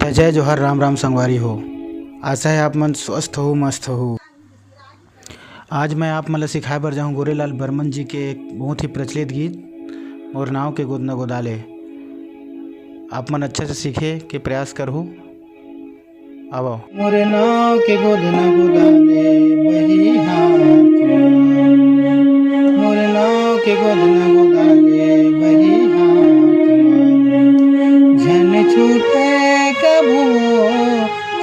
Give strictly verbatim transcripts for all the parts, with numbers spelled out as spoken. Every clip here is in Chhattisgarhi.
जय जोहार, राम राम संगवारी हो। आशा है आप मन स्वस्थ हो, मस्त हो। आज मैं आप मन ला सिखाए बर जाहूँ गोरेलाल बर्मन जी के एक बहुत ही प्रचलित गीत, मोर नाव के गोदना गोदाले। आप मन अच्छा से सीखे के प्रयास करहू। आवो। मोर नाव के गोदना गोदाले बही हाथ मा, मोर नाव के गोदना गोदाले बही हाथ मा, झन छूटे कभू,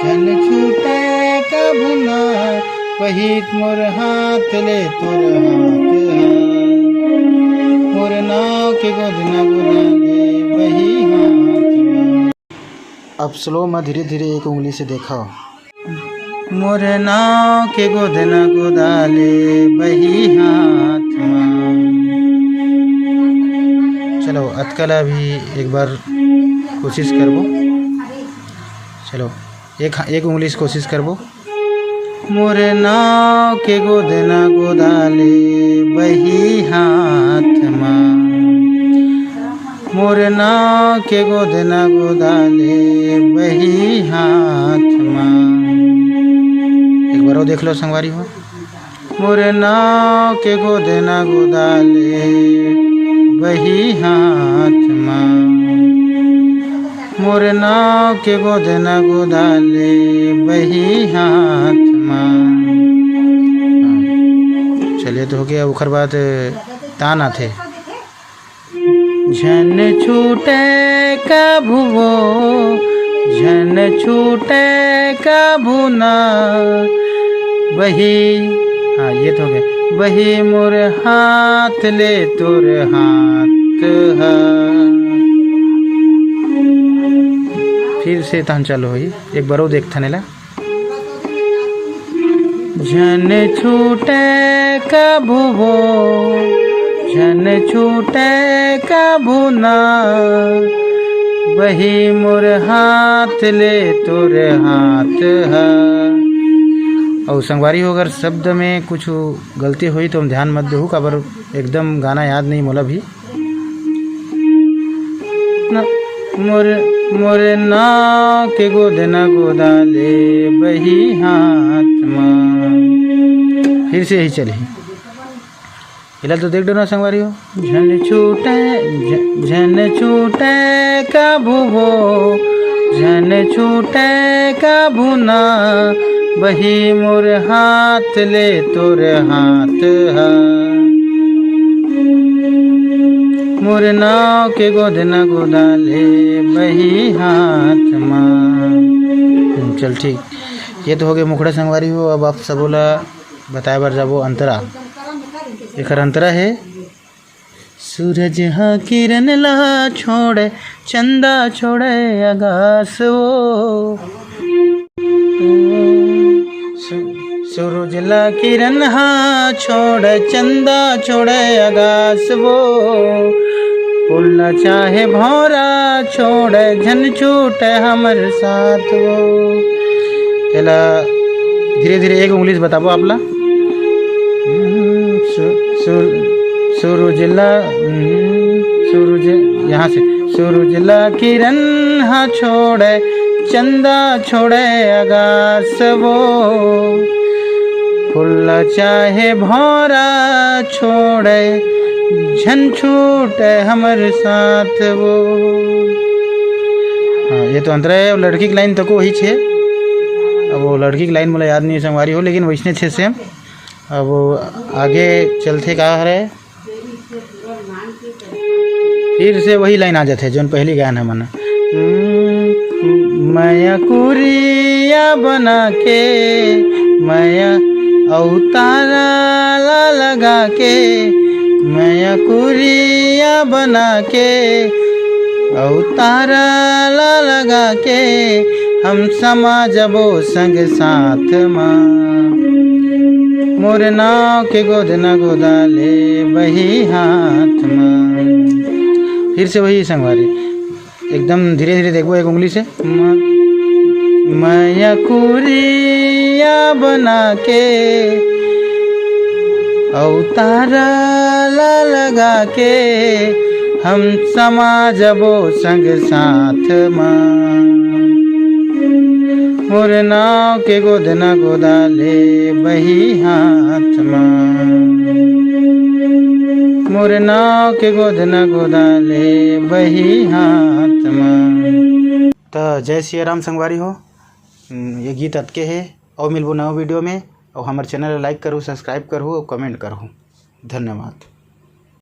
झन छूटे कभू ना, बही मोर हाथ ले तोर हाथ हा, मोर नाव के गोदना गोदाले बही हाथ मा। अब स्लो में धीरे धीरे एक उंगली से देखा। मोर नाव के गोदना गोदाले बही हाथ मा। चलो, अतका ला भी एक बार कोशिश करबो। चलो, एक, एक उंगली से कोशिश करबो। मोर नाव के गोदना गोदाले बही हाथ मा, मोर नाव के गोदना गोदाले बही हाथ मा। एक बार और देख लो संगवारी हो। मोर नाव के गोदना गोदाले बही हाथ मा, मोर नाव के गोदना गोदाले बही हाथ मा। हाँ, चलिए, तो हो गया। ओकर बाद तान आथे। झन छूटे कभू वो, झन छूटे कभू ना, बही, हाँ, ये तो हो गया, बही मोर हाथ ले तोर हाथ हा। फिर से तहन चालू होही, एक बार वो देख थने ला। झन छूटे कभू वो, झन छूटे कभू ना, बही मोर हाथ ले तोर हाथ हा। अउ संगवारी हो, अगर शब्द में कुछ गलती होही तो हम ध्यान मत देहू, काबर एकदम गाना याद नहीं मोला भी। न-, मोर, मोर नाव के गोदना गोदाले बही हाथ मा। फिर से यही चलही। एला तो देख डो ना संगवारी हो। झन छूटे, झ-, झन छूटे कभू वो, झन छूटे कभू ना, बही मोर हाथ ले तोर हाथ हा। मोर नाव के गोदना गोदाले बही हाथ मा। हम्म, चल ठीक, ये तो हो गए मुखड़ा संगवारी हो। अब आप सबो ला बताए बर जाबो अंतरा। एकर अंतरा है। सूरज हा किरण ला छोड़े, चंदा छोड़े आकाश वो। सु-, सूरज ला किरण हा छोड़े, चंदा छोड़े आकाश वो। फूल ला चाहे भौरा छोड़े, झन छूटे हमर साथ वो। एला धीरे धीरे एक उंगली से बताबो आप ला। हम्म, सु-, सुर-, सूरज ला, हम्म, सूरज, यहाँ से, सूरज ला किरण हा छोड़े, चंदा छोड़े आकाश वो। फूल ला चाहे भौरा छोड़े, झन छूटे हमर साथ वो। हाँ, ये तो अंतरा है। अब लड़की के लाइन तको वही छे। अब वो लड़की के लाइन मोला याद नहीं संगवारी हो, लेकिन वैसने छे सेम। अब वो आगे चलथे का हरे, फिर से वही लाइन आ जाथे, जोन पहली गायन हमन। हम्म, मया कुरिया बना के, मया अउ तारा ला लगा के, मया कुरिया बना के, अउ तारा ला लगा के, हम समा जबो संग साथ मा। मोर नाव के गोदना गोदाले बही हाथ मा। फिर से वही संगवारी, एकदम धीरे धीरे देखबो एक उंगली से। म-, मया कुरिया बना के, अउ तारा ला लगा के, हम समा जबो संग साथ मा। मोर नाव के गोदना गोदा ले बही हाथ मा, मोर नाव के गोदना गोदा ले बही हाथ मा। त जय सिया राम संगवारी हो। हम्म, ये गीत अतके हे। अउ मिलबो नवा वीडियो में। अउ हमर चैनल ला लाइक करहू, सब्सक्राइब करहू अउ कमेंट करहू। धन्यवाद।